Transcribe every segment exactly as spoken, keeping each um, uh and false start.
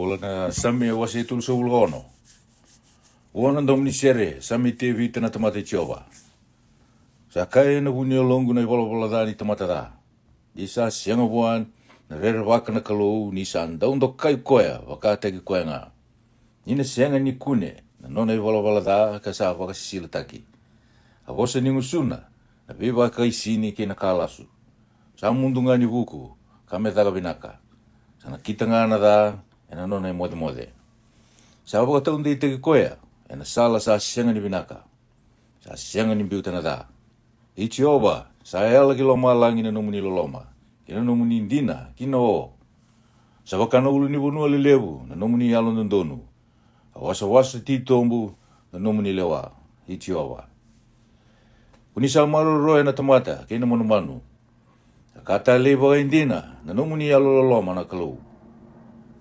Vola na Same wase e tolusagavulu ka ono. Vua na domo ni sere, Same i Tevita na tamata i Jiova. Sa kaya ena vu ni yaloqu na ivalavala ca ni tamata ca. Ni sa sega vua na rerevaka na Kalou, ni sa dau dokai koya vakataki koya ga. Ni na sega ni kune na nona ivalavala ca ka sa vakasisilataki. A vosa ni gusuna na veivakaisini kei na ka lasu. Sa mudu ga ni vuku ka me caka vinaka. Sa nakita ga na ca ena nona imocemoce. Sa vakataudeitaki koya ena sala sa sega ni vinaka. Sa sega ni biuta na ca. I Jiova, sa yala ki lomalagi na nomuni loloma, kei na nomuni dina ki na o. Sa vaka na ulunivanua lelevu na nomuni yalododonu. A wasawasa titobu na nomuni lewa, i Jiova. Ko ni sa maroroya na tamata kei na manumanu. A ka talei vakaidina na nomuni yalololoma na Kalou.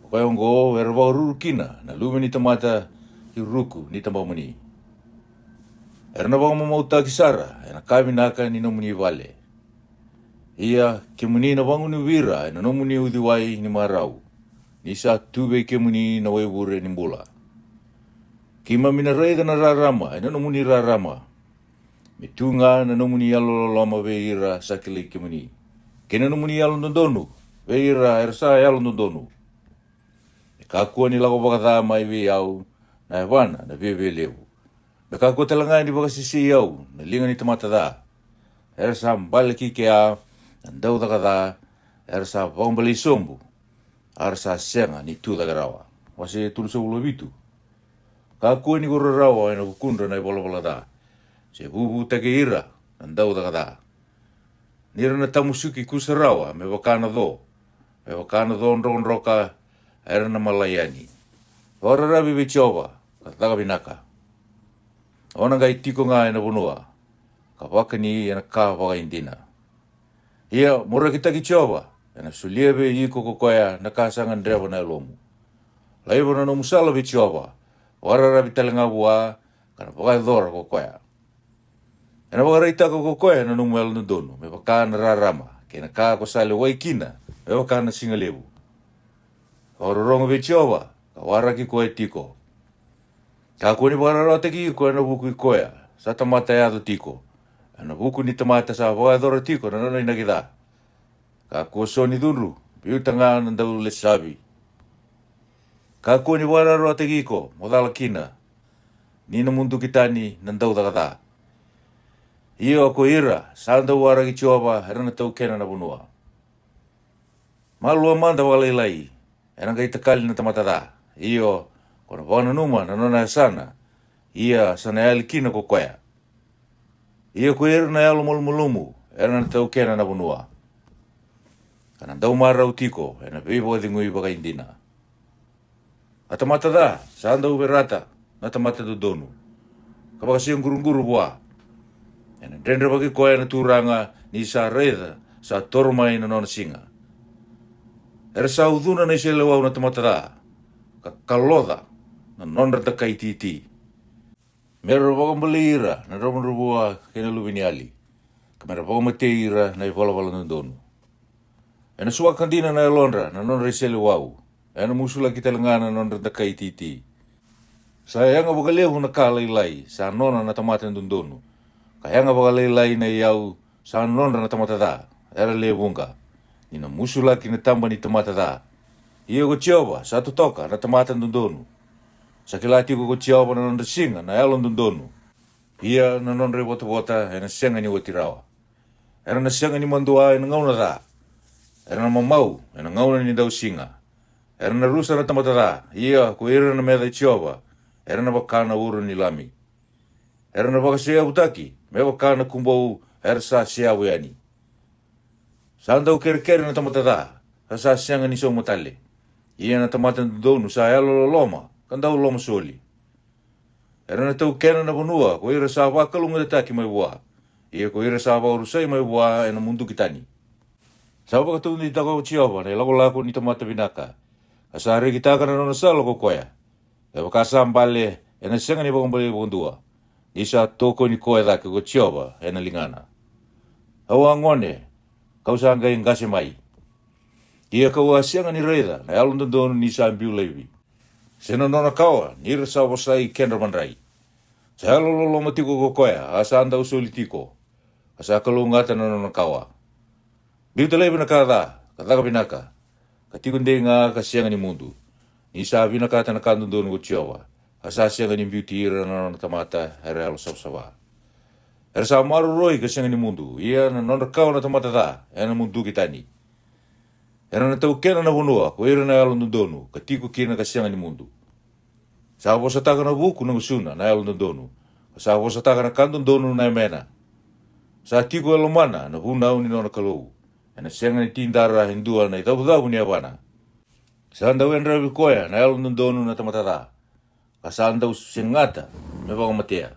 O koya oqo era vakaruru kina na luve ni tamata ki ruku ni tabamuni. Era na vakamamautaki sara ena ka vinaka ni nomuni vale. Ia kemuni na vagunuvi ira ena nomuni uciwai ni marau, ni sa tu vei kemuni na waivure ni bula. Keimami na raica na rarama ena nomuni rarama. Me tu ga na nomuni yalololoma vei ira sa kilai kemuni, kei na nomuni yalododonu vei ira era sa yalododonu. Me kakua ni lako vakaca mai vei au na yavana na viavialevu. Me kakua tale ga ni vakasesei au na liga ni tamata ca. Era sa bale ki kea na daucaka ca, era sa vakabalei sobu, a ra sa sega ni tu cake rawa. Wase tolusagavulu ka vitu. Kakua ni ko rarawa ena vukudra na ivalavala ca, se vuvutaki ira na daucaka ca. Ni ra na tamusuki kusarawa me vaka na co, me vaka na co drokadroka, era na malai yani. Vakararavi vei Jiova ka caka vinaka. O na qai tiko ga ena vanua ka vakani ena ka vakaidina. Ia mo rekitaki Jiova, ena solia vei iko ko koya na ka sa gadreva na yalomu. Laiva na nomu sala vei Jiova, vakararavi tale ga vua, ka na vakayacora ko koya. Ena vakaraitaka ko koya na nomu yalododonu me vaka na rarama, kei na ka ko sa lewai kina me vaka na siga levu. Vakarorogo vei Jiova, ka waraki koya tiko. Kakua ni vakararawataki iko ena vuku i koya sa tamata yaco tiko, ena vuku ni tamata sa vakayacora tiko na nona inaki ca. Kakua so ni cudru, biuta ga na daulesavi. Kakua ni vakararawataki iko mo cala kina, ni na muduki tani na daucaka ca. Ia ko ira sa dau waraki Jiova era na taukena na vanua. Malua mada vakalailai, ena qai takali na tamata ca. Io, ko na vakananuma na nona yasana, ia sa na yali kina ko koya. Ia ko ira na yalo malumalumu era na taukena na vanua, ka na dau marau tiko ena veivakacegui vakaidina. A tamata ca sa dau verata na tamata dodonu, ka vakaseguruguru vua. Ena dredrevaki koya na Turaga ni sa raica sa toro mai na nona siga. Era sa ucuna na iseleiwau na tamata ca, ka kaloca na nodra dakai titi. Me ra vakabalei ira na dravudravua kei na luveniyali, ka me ra vakamatei ira na ivalavala dodonu. Ena suaka dina na yalodra na nodra iseleiwau, ena musulaki tale ga na nodra dakai titi. Sa yaga vakalevu na ka lailai sa nona na tamata dodonu, ka yaga vakalailai na iyau sa nodra na tamata ca, era lewe vuqa, ni na musulaki na taba ni tamata ca. Ia ko Jiova sa totoka na tamata dodonu. Sa kila tiko ko Jiova na nodra siga na yalododonu. Ia na nodra ivotavota ena sega ni oti rawa. Era na sega ni madua ena gauna ca. Era na mamau ena gauna ni dausiga. Era na rusa na tamata ca, ia ko ira na meca i Jiova, era na vaka na uro ni lami. Era na vakaseyavutaki me vaka na kubou era sa seyavu yani. Sa dau kerekere na tamata ca, ka sa sega ni sauma tale. Ia na tamata dodonu sa yalololoma ka dau lomasoli. Era na taukena na vanua ko ira sa vakalougatataki mai vua. Ia ko ira sa vakarusai mai vua ena muduki tani. Sa vakataudeitaka ko Jiova na ilakolako ni tamata vinaka, ka sa rekitaka na nona sala ko koya. Kevaka sa bale, ena sega ni vakabalei vakadua, ni sa tokoni koya cake ko Jiova ena ligana. Au a gone, kau sa qai qase mai. Ia ka'u a sega ni raica na yalododonu ni sa biu laivi, se na nona kawa ni ra sa vosai kedra madrai. Sa yalololoma tiko ko koya a sa dau soli tiko, a sa kalougata na nona kawa. Biuta laivi na ka ca, ka caka vinaka, ka tiko dei ga ka sega ni mudu. Ni sa vinakata na ka dodonu ko Jiova, a sa sega ni biuti ira na nona tamata era yalo savasava. Era sa maroroi ka sega ni mudu, ia na nodra kawa na tamata ca ena muduki tani. Era na taukena na vanua ko ira na yalododonu, ka tiko kina ka sega ni mudu. Sa vosataka na vuku na gusuna na yalododonu, ka sa vosataka na ka dodonu na yamena. Sa tiko e lomana na vunau ni nona Kalou, ena sega ni tidara e dua na icavucavu ni yavana. Sa dau yadravi koya na yalododonu na tamata ca, ka sa dau segata me vakamatea.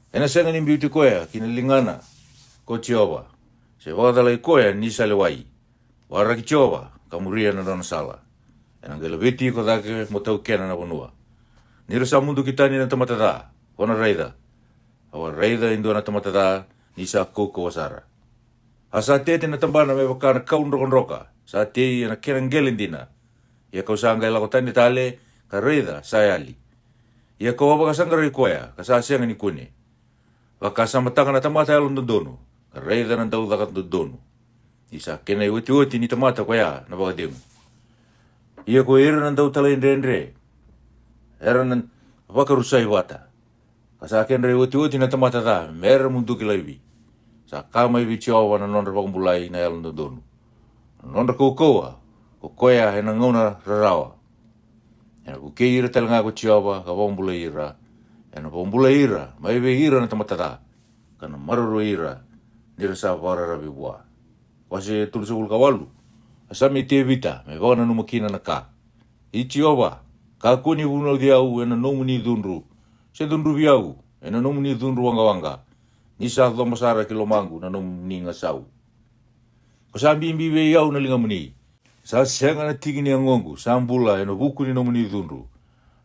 Ena sega ni biuti koya ki na ligana ko Jiova, se vakacalai koya ni sa lewai. Waraki Jiova, ka muria na nona sala. Ena qai laveti iko cake mo taukena na vanua. Ni ra sa muduki tani na tamata ca, ko na raica. Au a raica e dua na tamata ca ni sa kaukauwa sara. A sa tete na tabana me vaka na kau drokadroka, sa tei ena kena qele dina. Ia ka'u sa qai lako tani tale, ka raica sa yali. Ia ka'u a vakasaqarai koya, ka sa sega ni kune. Vakasamataka na tamata yalododonu, ka raica na daucaka dodonu. Ni sa kena iotioti ni tamata koya na vakacegu. Ia ko ira na dautalaidredre, era na vakarusai vata. Ka sa kedra iotioti na tamata ca me ra muduki laivi. Sa ka mai vei Jiova na nodra vakabulai na yalododonu. Na nodra kaukauwa ko koya ena gauna rarawa. Ena vukei ira tale ga ko Jiova ka vakabulai ira. Ena vakabulai ira mai vei ira na tamata ca, ka na maroroi ira ni ra sa vakararavi vua. Wase tolusagavulu ka walu. A Same i Tevita me vakananuma kina na ka. I Jiova, kakua ni vunauci au ena nomuni cudru, se cudruvi au ena nomuni cudru waqawaqa. Ni sa coba sara ki lomaqu na nomuni gasau. Ko sa bibi vei au na ligamuni. Sa sega na tiki ni yagoqu sa bula ena vuku ni nomuni cudru.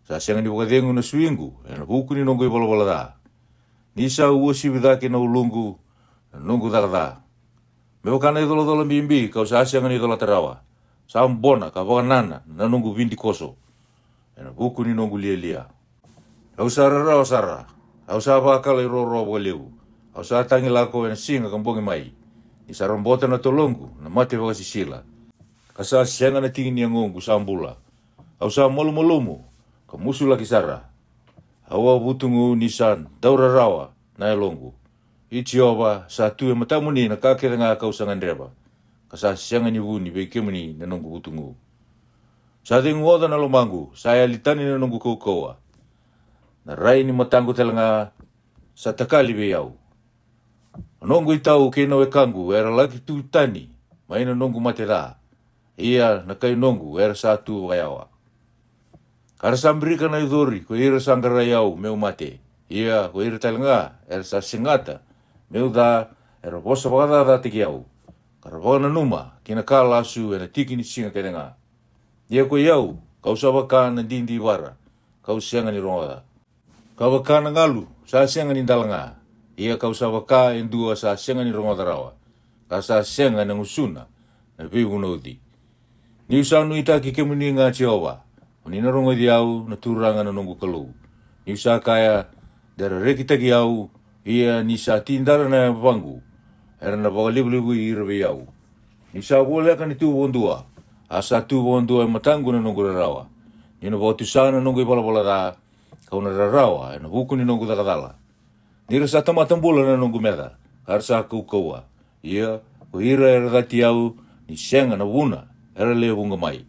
Sa sega ni vakacegu na suiqu ena vuku ni noqu ivalavala ca. Ni sa uasivi cake na uluqu na noqu caka ca. Me vaka na icolacola bibi ka'u sa sega ni colata rawa. Sa bona ka vakanana na noqu vidikoso ena vuku ni noqu lialia. Au sa rarawa sara. Au sa vakalairoroa vakalevu. Au sa tagi lako ena siga ka bogi mai. Ni sa robota na toloqu na mate vakasisila, ka sa sega na tiki ni yagoqu sa bula. Au sa malumalumu ka musulaki sara. Au a vutugu ni sa daurarawa na yaloqu. I Jiova, sa tu e matamuni na ka kece ga ka'u sa gadreva, ka sa sega ni vuni vei kemuni na noqu vutugu. Sa cegu oca na lomaqu, sa yali tani na noqu kaukauwa. Na rai ni mataqu tale ga sa takali vei au. Na noqu itau kei na wekaqu era laki tu tani mai na noqu mate ca. Ia na kai noqu era sa tu vakayawa. Ka ra sa birika na icori ko ira sa qarai au me'u mate. Ia ko ira tale ga era sa segata me'u ca, era vosa vakacacataki au. Ka ra vakananuma ki na ka lasu ena tiki ni siga kece ga. Ia ko i au, ka'u sa vaka na didivara, ka'u sega ni rogoca. Ka vaka na galu sa sega ni dalaga. Ia ka'u sa vaka e dua sa sega ni rogoca rawa, ka sa sega na gusuna na veivunauci. Ni'u sa nuitaki kemuni ga Jiova, mo ni na rogoci au na Turaga na noqu Kalou. Ni'u sa kaya, de ra rekitaki au, ia ni sa tidara na yavaqu, era na vakalevulevui ira vei au. Ni sa voleka ni tu vakadua, a sa tu vakadua e mataqu na noqu rarawa. Ni na vakatusa na noqu ivalavala ca, ka'u na rarawa ena vuku ni noqu caka cala. Ni ra sa tamata bula na noqu meca, ka ra sa kaukauwa. Ia ko ira era cati au ni sega na vuna era lewe vuqa mai.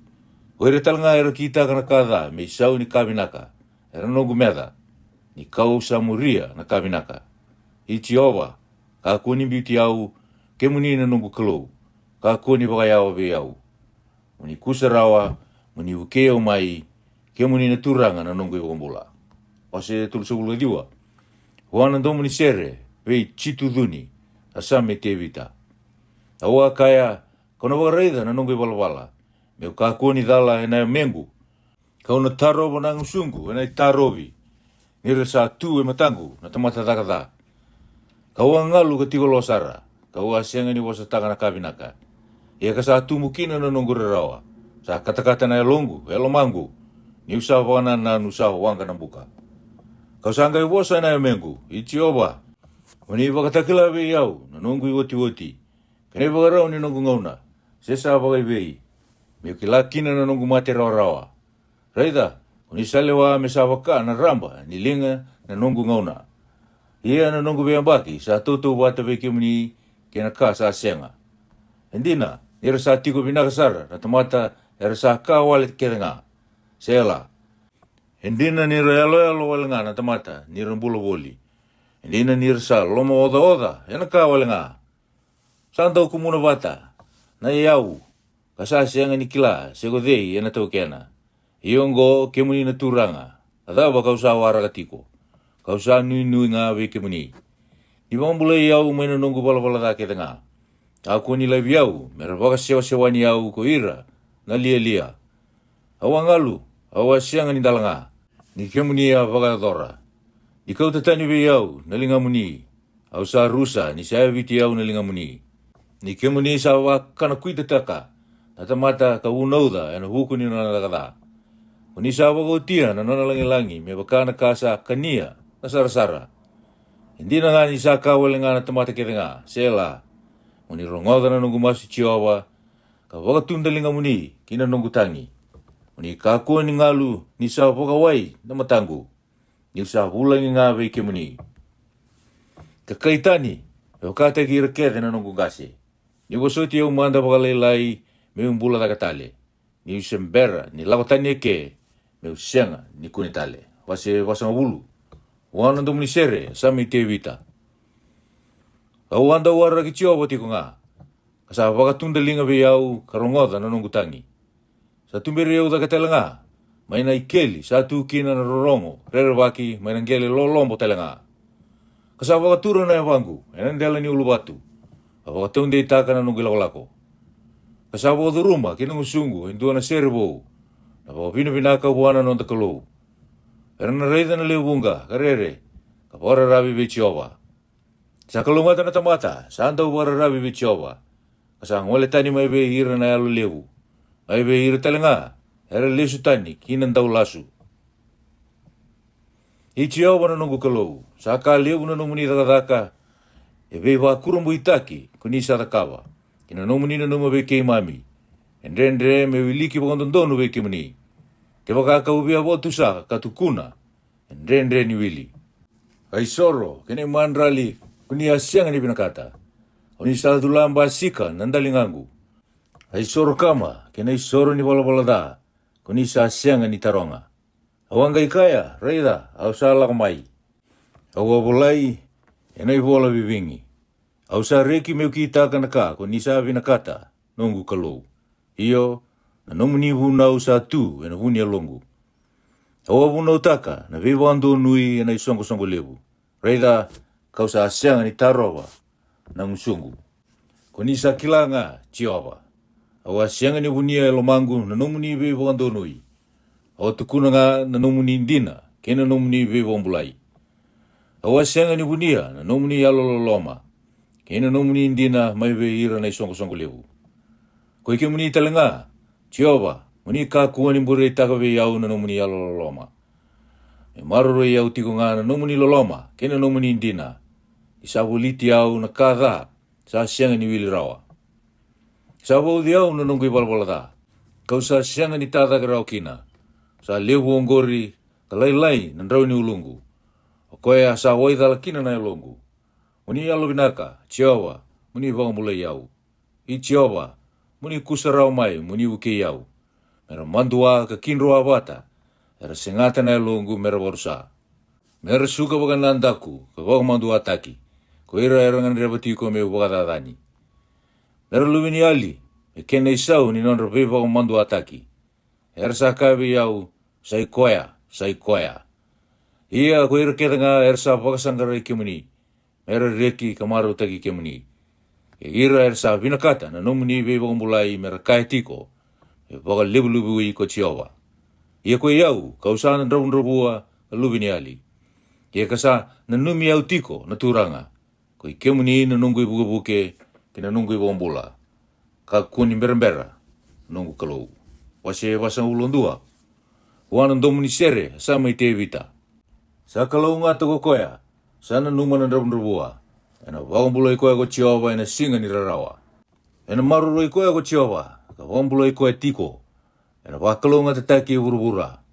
Ko ira tale ga era kitaka na ka ca me isau ni ka vinaka, era noqu meca, ni ka'u sa muria na ka vinaka. I Jiova, kakua ni biuti au, kemuni na noqu Kalou, kakua ni vakayawa vei au. Mo ni kusarawa, mo ni vukei au mai, kemuni na Turaga na noqu iVakabula. Wase tolusagavulu ka ciwa. Vua na domo ni sere vei Jitucuni, a Same i Tevita. Au a kaya, ka'u na vakaraica na noqu ivalavala, me'u kakua ni cala ena yamequ. Ka'u na tarova na gusuqu ena itarovi, ni ra sa tu e mataqu na tamata caka ca. Ka'u a galu ka tiko lo sara, ka'u a sega ni vosataka na ka vinaka. Ia ka sa tubu kina na noqu rarawa. Sa katakata na yaloqu e lomaqu, ni'u sa vakanananu sa waqa na buka. Ka'u sa qai vosa e na yamequ, i Jiova, mo ni vakatakila vei au na noqu i otioti, kei na i vakarau ni noqu gauna, se sa vakaivei, me'u kila kina na noqu mate rawarawa. Raica, ko ni sa lewa me sa vaka na raba ni liga na noqu gauna. Ia na noqu veiyabaki sa tautauvata vei kemuni kei na ka sa sega. E dina, ni ra sa tiko vinaka sara na tamata era sa ka wale kece ga. Sela. E dina ni ra yaloyalo wale ga na tamata ni ra bula voli. E dina ni ra sa lomaocaoca e na ka wale ga. Sa dau kumuna vata na iyau, ka sa sega ni kila se ko cei e na taukena. Ia oqo, kemuni na Turaga, a cava ka'u sa waraka tiko? Ka'u sa nuinui ga vei kemuni. Ni vakabulai au mai na noqu valavala ca kece ga. A kua ni laivi au me ra vakasewasewani au ko ira na lialia. Au a galu, au a sega ni dalaga, ni kemuni a vakayacora. Ni kauta tani vei au na ligamuni. Au sa rusa ni sa yaviti au na ligamuni. Ni kemuni sa vakanakuitataka na tamata ka vunauca e na vuku ni nona caka ca. Ko ni sa vakaotia na nona lagilagi me vaka na ka sa kania na sarasara. E dina ga ni sa ka wale ga na tamata kece ga. Sela. Mo ni rogoca na noqu masu, Jiova, ka vakatuda ligamuni ki na noqu tagi. Mo ni kakua ni galu ni sa vakawai na mataqu, ni'u sa vulagi ga vei kemuni. Ka kai tani me vakataki ira kece na noqu qase. Ni'u vosoti au mada vakalailai me'u bula cake tale. Ni'u se bera ni lako tani eke, me'u sega ni kune tale. Wase vasagavulu. Vua na domo ni sere sa mai Tevita. Au a dau waraki Jiova tiko ga, ka sa vakatuda liga vei au ka rogoca na noqu tagi. Sa tuberi au cake tale ga mai na ikeli sa tu kina na rorogo rerevaki mai na qele lolobo tale ga. Ka sa vakatura na yavaqu e na dela ni uluvatu, ka vakataudeitaka na noqu ilakolako. Ka sa vakacuruma ki na gusuqu e dua na sere vou, na vakavinavinaka vua na noda Kalou. Era na raica na lewe vuqa ka rere, ka vakararavi vei Jiova. Sa kalougata na tamata sa dau vakararavi vei Jiova, ka sa gole tani mai vei ira na yalo levu, mai vei ira tale ga era lesu tani ki na dau lasu. I Jiova na noqu Kalou, sa ka levu na nomuni cakacaka e veivakurabuitaki ko ni sa cakava, kei na nomuni nanuma vei keimami. E dredre me'u wiliki vakadodonu vei kemuni. Kevaka ka'u via vakatusa ka tukuna, e dredre ni wili. A isoro kei na imadrali ko ni a sega ni vinakata. Ko ni sa cula basika na daligaqu. A isoro kama kei na isoro ni valavala ca ko ni sa sega ni taroga. Au a qai kaya, raica, au sa lako mai. Au a volai e na ivola vivigi. Au sa reki me'u kitaka na ka ko ni sa vinakata, noqu Kalou. Io, na nomuni vunau sa tu e na vu ni yaloqu. Au a vunautaka na veivakadonui e na isoqosoqo levu. Raica, ka'u sa sega ni tarova na gusuqu. Ko ni sa kila ga, Jiova. Au a sega ni vunia e lomaqu na nomuni veivakadonui. Au a tukuna ga na nomuni dina kei na nomuni veivakabulai. Au a sega ni vunia na nomuni yalololoma kei na nomuni dina mai vei ira na isoqosoqo levu. Ko i kemuni tale ga, Jiova, mo ni kakua ni bureitaka vei au na nomuni yalololoma. Me maroroi au tiko ga na nomuni loloma kei na nomuni dina. Ni sa voliti au na ka ca sa sega ni wili rawa. Sa vauci au na noqu ivalavala ca, ka'u sa sega ni tacake rawa kina. Sa levu oqori ka lailai na drau ni uluqu. O koya sa waicala kina na yaloqu. Mo ni yalovinaka, Jiova, mo ni vakabulai au. I Jiova, mo ni kusarawa mai mo ni vukei au. Me ra madua ka kidroa vata era segata na yaloqu me ra vakarusa. Me ra suka vakanadaku ka vakamaduataki ko ira era gadreva tiko me'u vakacacani. Me ra luve ni yali me kena isau ni nodra veivakamaduataki. Era sa kaya vei au, sa i koya, sa i koya. Ia ko ira kece ga era sa vakasaqarai kemuni, me ra reki ka marautaki kemuni. Kei ira era sa vinakata na nomuni veivakabulai me ra kaya tiko, me vakalevulevui ko Jiova. Ia ko i au, ka'u sa na dravudravua ka luve ni yali. Ia ka sa nanumi au tiko na Turaga, ko i kemuni na noqu ivukevuke kei na noqu ivakabula. ka kua ni berabera, noqu Kalou. Wase vasagavulu ka dua. Vua na domo ni sere, a Same i Tevita. Sa kalougata ko koya, sa nanuma na dravudravua. Ena vakabulai koya ko Jiova ena siga ni rarawa. Ena maroroi koya ko Jiova, ka vakabulai koya tiko. Ena vakalougatataki e vuravura.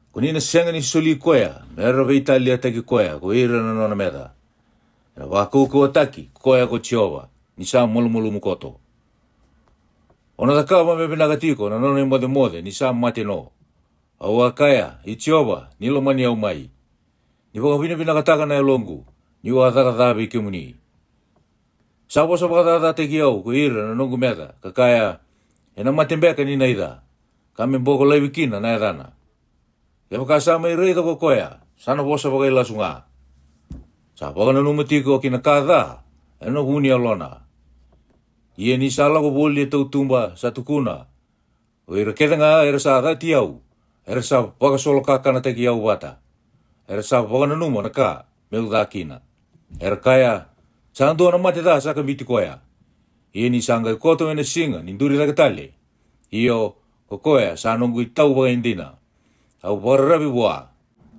Ko ni na sega ni soli koya, me ra veitaliataki koya ko ira na nona meca. Ena vakaukauwataki koya ko Jiova, ni sa malumalumu koto. O na cakava me vinaka tiko na nona imocemoce ni sa mate no. Au a kaya, I Jiova, ni lomani au mai. Ni vakavinavinakataka na yaloqu, ni'u a caka ca vei kemuni. Sa vosa vakacacataki au ko ira na noqu meca, ka kaya, Ena mate beka ni naica, ka me boko laivi kina na yacana. Kevaka sa mai raica ko koya, sa na vosa vakailasu ga. Sa vakananuma tiko ki na ka ca ena vu ni yalona. Ia ni sa lako voli e tautuba, sa tukuna, O ira kece ga era sa cati au, era sa vakasolokakanataki au vata. Era sa vakananuma na ka me'u ca kina. Era kaya, Sa dua na mate ca sa kabiti koya. Ia ni sa qai koto ena siga ni duri cake tale. Io, ko koya sa noqu itau vakaidina. Au vakararavi vua.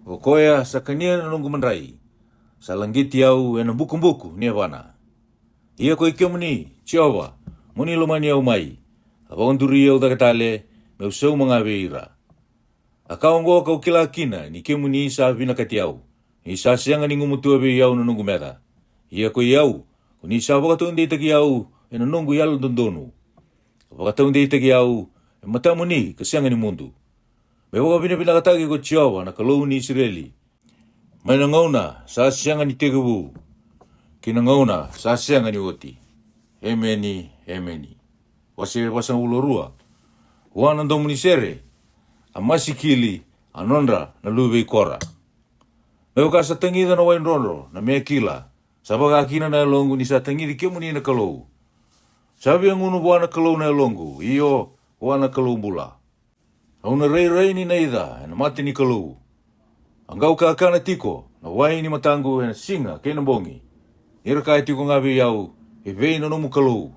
O koya sa kania na noqu madrai. Sa laqiti au ena bukubuku ni yavana. Ia ko i kemuni, Jiova, mo ni lomani au mai. A vakaduri au cake tale, me'u sauma ga vei ira. A ka oqo ka'u kila kina ni kemuni sa vinakati au. Ni sa sega ni gumatua vei au na noqu meca. Ia ko i au, ko ni sa vakataudeitaki au ena noqu yalododonu. Ka vakataudeitaki au e matamuni ka sega ni mudu. Me vakavinavinakataki ko Jiova na Kalou ni Isireli. Mai na gauna sa sega ni tekivu, ki na gauna sa sega ni oti. Emeni, emeni. Wase vasagavulu ka rua. Vua na domo ni sere, a masikili, a nodra na luve i Kora. Me vaka sa tagica na wai drodro na me kila, sa vaka kina na yaloqu ni sa tagici kemuni na Kalou. Sa via gunu vua na Kalou na yaloqu, io, vua na Kalou bula. Au na rairai ni naica ena mata ni Kalou. A qau kakana tiko na wai ni mataqu ena siga kei na bogi. Ni ra kaya tiko ga vei au, e vei na nomu Kalou?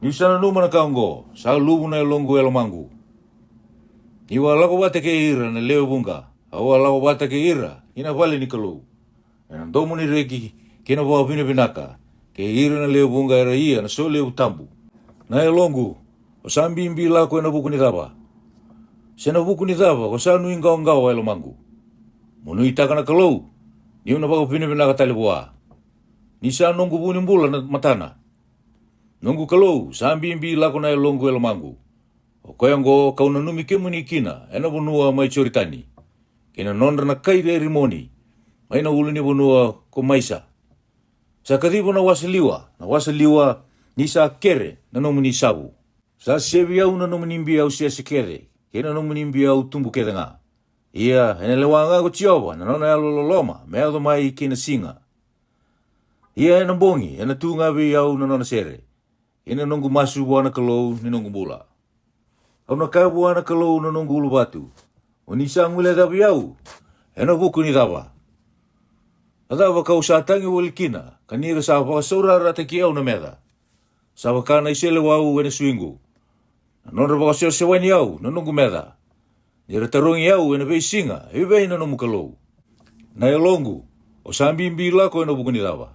Ni'u sa nanuma na ka oqo, sa luvu na yaloqu e lomaqu. Ni'u a lako vata kei ira na lewe vuqa, au a lako vata kei ira ki na vale ni Kalou. Ena domo ni reki kei na vakavinavinaka, kei ira na lewe vuqa era ia na solevu tabu. Na yaloqu, o sa bibi lako ena vuku ni cava? Se na vuku ni cava ko sa nuiqawaqawa e lomaqu? Mo nuitaka na Kalou, ni'u na vakavinavinaka tale vua. Ni sa noqu vu ni bula na matana. Noqu Kalou, sa bibi lako na yaloqu e lomaqu. O koya oqo ka'u nanumi kemuni kina ena vanua mai Joritani, kei na nodra na kai Erimoni, mai na ulu ni vanua ko Maisa. Sa kaciva na wasa liwa, na wasa liwa, ni sa kere na nomuni savu. Sa sevi au na nomuni biau sese kece, kei na nomuni biau tubu kece ga. Ia ena lewa ga ko Jiova na nona yalololoma me yaco mai kei na siga. Ia ena bogi ena tu ga vei au na nona sere, kei na noqu masu vua na Kalou ni noqu bula. Au na kaya vua na Kalou na noqu uluvatu, o ni sa guilecavi au ena vuku ni cava? A cava ka'u sa tagi voli kina, ka ni ra sa vakasaurarataki au na meca? Sa vaka na iseleiwau ena suiqu, na nodra vakasewasewani au na noqu meca. Ni ra tarogi au ena veisiga, e vei na nomu Kalou? Na yaloqu, o sa bibi lako ena vuku ni cava?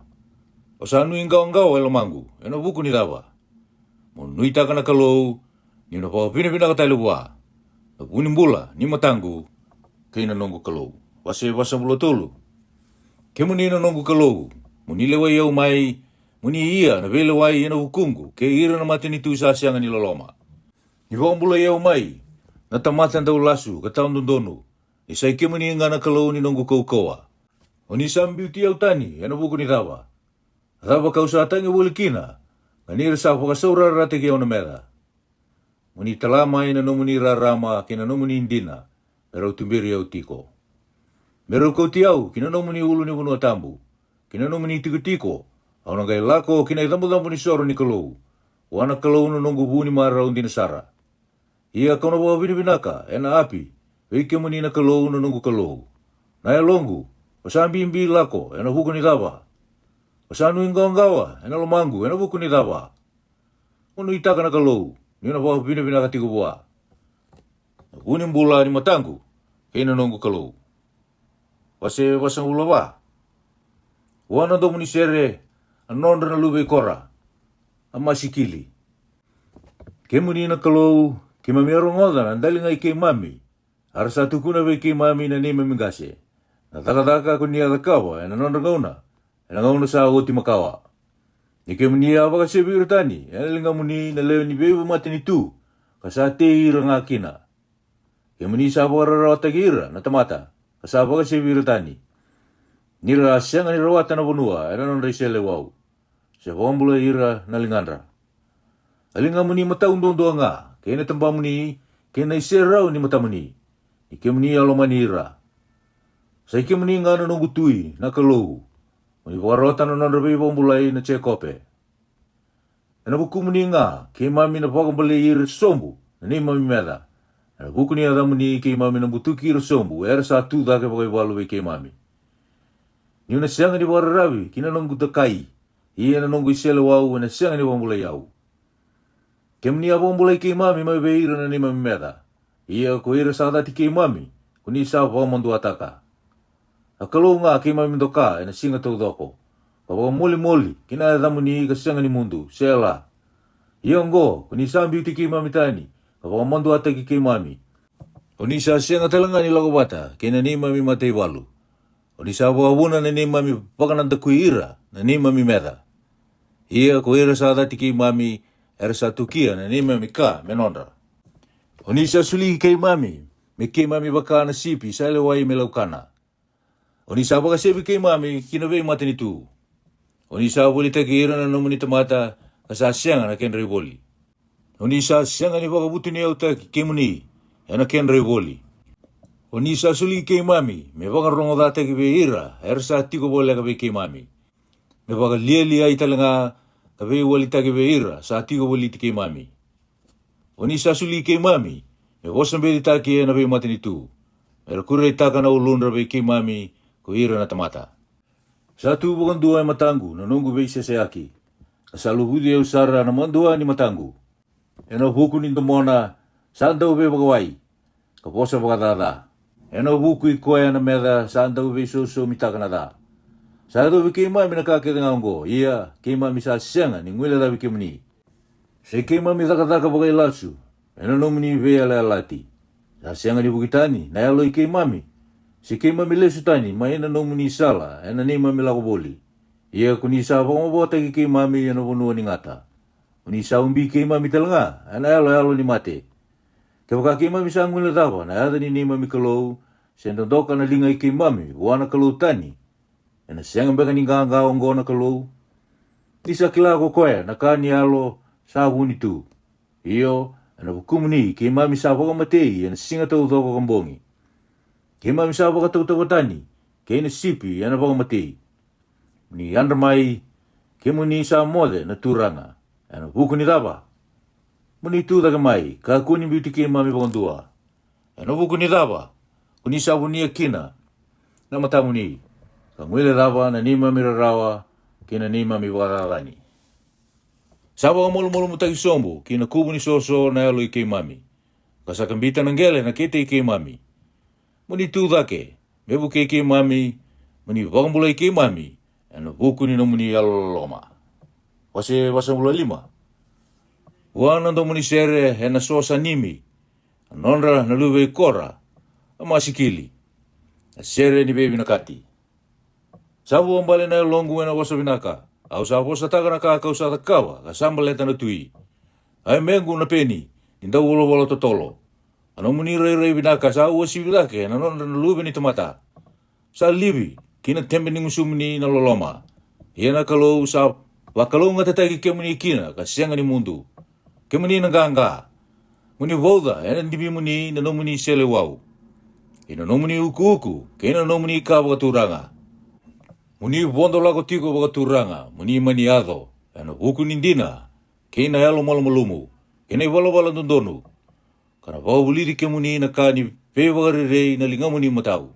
O sa nuiqawaqawa e lomaqu ena vuku ni cava? Mo nuitaka na Kalou, ni'u na vakavinavinaka tale vua, na vu ni bula ni mataqu, kei na noqu Kalou. Wase vasagavulu ka tolu. Kemuni na noqu Kalou, mo ni lewai au mai, mo ni ia na veilewai ena vukuqu kei ira na matanitu sa sega ni loloma. Ni vakabulai au mai na tamata daulasu ka tawa dodonu, ni sa i kemuni ga na Kalou ni noqu kaukauwa. O ni sa biuti au tani ena vuku ni cava? A cava ka'u sa tagi voli kina, ka ni ra sa vakasaurarataki au na meca? Mo ni tala mai na nomuni rarama kei na nomuni dina, me rau tuberi au tiko. Me rau kauti au ki na nomuni ulu ni vanua tabu, ki na nomuni tikotiko, au na qai lako ki na icabocabo ni soro ni Kalou, vua na Kalou na noqu vu ni marau dina sara. Ia ka'u na vakavinavinaka ena api vei kemuni na Kalou na noqu Kalou. Na yaloqu, o sa bibi lako ena vuku ni cava? O sa nuiqawaqawa ena lomaqu ena vuku ni cava? Mo nuitaka na Kalou, ni'u na vakavinavinaka tiko vua, na vu ni bula ni mataqu kei na noqu Kalou. Wase vasagavulu ka va. Vua na domo ni sere, a nodra na luve i Kora, a masikili. Kemuni na Kalou, keimami a rogoca na daliga i keimami, a ra sa tukuna vei keimami na neimami qase na cakacaka ko ni a cakava e na nodra gauna, e na gauna sa oti makawa. Ni kemuni a vakasevi ira tani e na ligamuni na lewe ni veimatanitu, ka sa tei ira ga kina. Kemuni sa vakararawataki ira na tamata, ka sa vakasevi ira tani. Ni ra a sega ni rawata na vanua e na nodra iseleiwau, se vakabulai ira na ligadra. A ligamuni matau duadua ga, kei na tabamuni, kei na iserau ni matamuni, ni kemuni a lomani ira. Sa i kemuni ga na noqu tui, na Kalou, mo ni vakarota na nodra veivakabulai na Jekope. E na vukumuni ga keimami na vakabalei ira sobu na neimami meca. E na vuku ni yacamuni keimami na butuki ira sobu era sa tu cake vakaivalu vei keimami. Ni'u na sega ni vakararavi ki na noqu dakai, ia na noqu iseleiwau e na sega ni vakabulai au. Kemuni a vakabulai keimami mai vei ira na neimami meca. Ia ko ira sa cati keimami, ko ni sa vakamaduataka. A Kalou ga keimami doka e na siga taucoko, ka vakamolimoli ki na yacamuni ka sega ni mudu, Sela. Ia oqo, ko ni sa biuti keimami tani, ka vakamaduataki keimami. O ni sa sega tale ga ni lako vata kei na neimami mataivalu. O ni sa vakavuna na neimami vakanadakui ira na neimami meca. Ia ko ira sa cati keimami, era sa tukia na neimami ka me nodra. O ni sa soli keimami me keimami vaka na sipi sa lewai me laukana. O ni sa vakasevi keimami ki na veimatanitu. O ni sa volitaki ira na nomuni tamata, ka sa sega na kedra ivoli. O ni sa sega ni vakavutuniyautaki kemuni e na kedra ivoli. O ni sa soli keimami me vakarogocataki vei ira era sa tiko voleka vei keimami, me vakalialiai tale ga ka veiwalitaki vei ira sa tiko voliti keimami. O ni sa soli keimami me vosabecitaki e na veimatanitu, me ra kureitaka na uludra vei keimami ko ira na tamata. Sa tu vakadua e mataqu na noqu veiseseyaki, ka sa luvuci au sara na madua ni mataqu. E na vuku ni domona sa dau veivakawai, ka vosa vakacaca. E na vuku i koya na meca sa dau veisousomitaka na ca. Sa yacovi keimami na ka kece ga oqo, ia keimami sa sega ni guilecavi kemuni. Se keimami cakacaka vakailasu e na nomuni veiyalayalati. Sa sega ni vuki tani na yalo i keimami, se keimami lesu tani mai na nomuni sala e na neimami lako voli. Ia ko ni sa vakamavotaki keimami e na vanua ni gata. Ko ni sa ubi keimami tale ga e na yaloyalo ni mate. Kevaka keimami sa guilecava na yaca ni neimami Kalou, se dodoka na liga i keimami vua na kalou tani, e na sega beka ni qaqa oqo na Kalou? Ni sa kila ko koya na ka ni yalo sa vuni tu. Io, e na vukumuni keimami sa vakamatei e na siga taucoko ka bogi. Keimami sa vakatautauvatani kei na sipi e na vakamatei. Mo ni yadra mai, kemuni sa moce na Turaga, e na vuku ni cava? Mo ni tu cake mai, kakua ni biuti keimami vakadua. E na vuku ni cava ko ni sa vunia kina na matamuni, ka guilecava na neimami rarawa kei na neimami vakacacani? Sa vakamalumalumutaki sobu ki na kuvu ni soso na yalo i keimami, ka sa kabita na qele na kete i keimami. Mo ni tu cake me vukei keimami, mo ni vakabulai keimami e na vuku ni nomuni yalololoma. Wase vasagavulu ka lima. Vua na domo ni sere e na so Sanimi, a nodra na luve i Kora, a masikili, a sere ni veivinakati. Sa vuabale na yaloqu e na vosa vinaka, au sa vosataka na ka ka'u sa cakava ka sa baleta na tui. A yamequ na peni ni dauvolavola totolo. A nomuni rairai vinaka sa uasivi cake na nodra na luve ni tamata. Sa livi ki na tebe ni gusumuni na loloma. Ia na Kalou sa vakalougatataki kemuni kina ka sega ni mudu. Kemuni na qaqa, mo ni vauca e na divimuni na nomuni seleiwau, kei na nomuni ukuuku, kei na nomuni ka vakaturaga. Mo ni vodo lako tiko vakaturaga, mo ni mani yaco e na vuku ni dina, kei na yalomalumalumu, kei na ivalavala dodonu, ka na vakavulici kemuni na ka ni veivakarerei na ligamuni matau.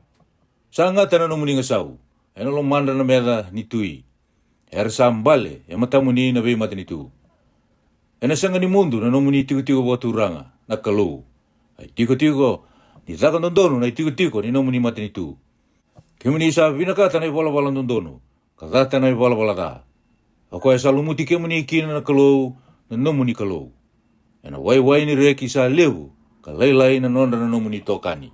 Sa gata na nomuni gasau e na lomadra na meca ni tui. Era sa bale e matamuni na veimatanitu. Ena sega ni mudu na nomuni tikotiko vakaturaga, na Kalou. A itikotiko ni caka dodonu na itikotiko ni nomuni matanitu. Kemuni sa vinakata na ivalavala dodonu, ka cata na ivalavala ca. O koya sa lumuti kemuni kina na Kalou, na nomuni Kalou. Ena waiwai ni reki sa levu, ka lailai na nodra na nomuni tokani.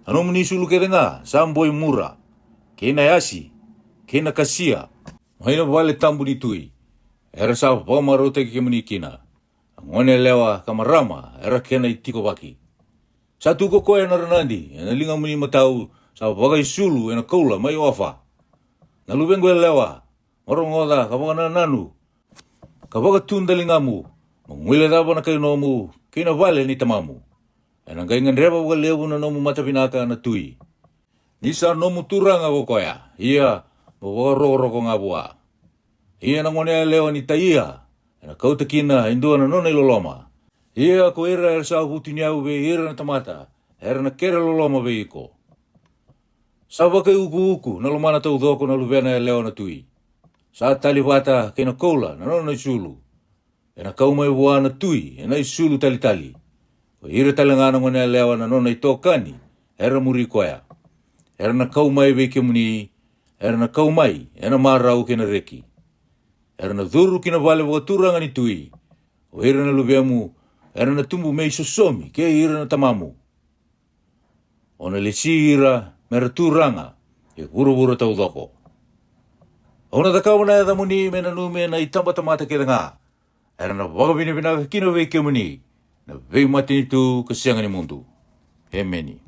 A nomuni sulu kece ga sa boi mura, kei na yasi, kei na kasia, mai na vale tabu ni tui. Era sa vakamarautaki kemuni kina. A gone yalewa ka marama era kena itikovaki. Sa tu ko koya na ranadi ena ligamuni matau, sa vakaisulu ena koula mai Ofa. Na luvequ yalewa, mo rogoca ka vakanananu, ka vakatudaligamu, mo guilecava na kai nomu kei na vale ni tamamu. Ena qai gadreva vakalevu na nomu matavinaka na tui. Ni sa nomu turaga ko koya, ia mo vakarokoroko ga vua. Ia na gone yalewa ni Taia, ena kauta kina e dua na nona iloloma. Ia ko ira era sa vutuniyau vei ira na tamata, era na kere loloma vei iko. Sa vakaiukuuku na lomana taucoko na luvena yalewa na tui. Sa tali vata kei na koula na nona isulu. Ena kau mai vua na tui ena isulu talitali. Ko ira tale ga na gone yalewa na nona itokani, era muri koya. Era na kau mai vei kemuni, era na kau mai ena marau kei na reki. Era na curu ki na vale vakaturaga ni tui. O ira na luvemu era na tubu me isosomi kei ira na tamamu. O na lesi ira mera turaga e vuravura taucoko. Au na cakava na yacamuni me nanumi ena itabatamata kece ga. Era na vakavinavinaka kina vei kemuni na veimatanitu ka sega ni mudu. Emeni.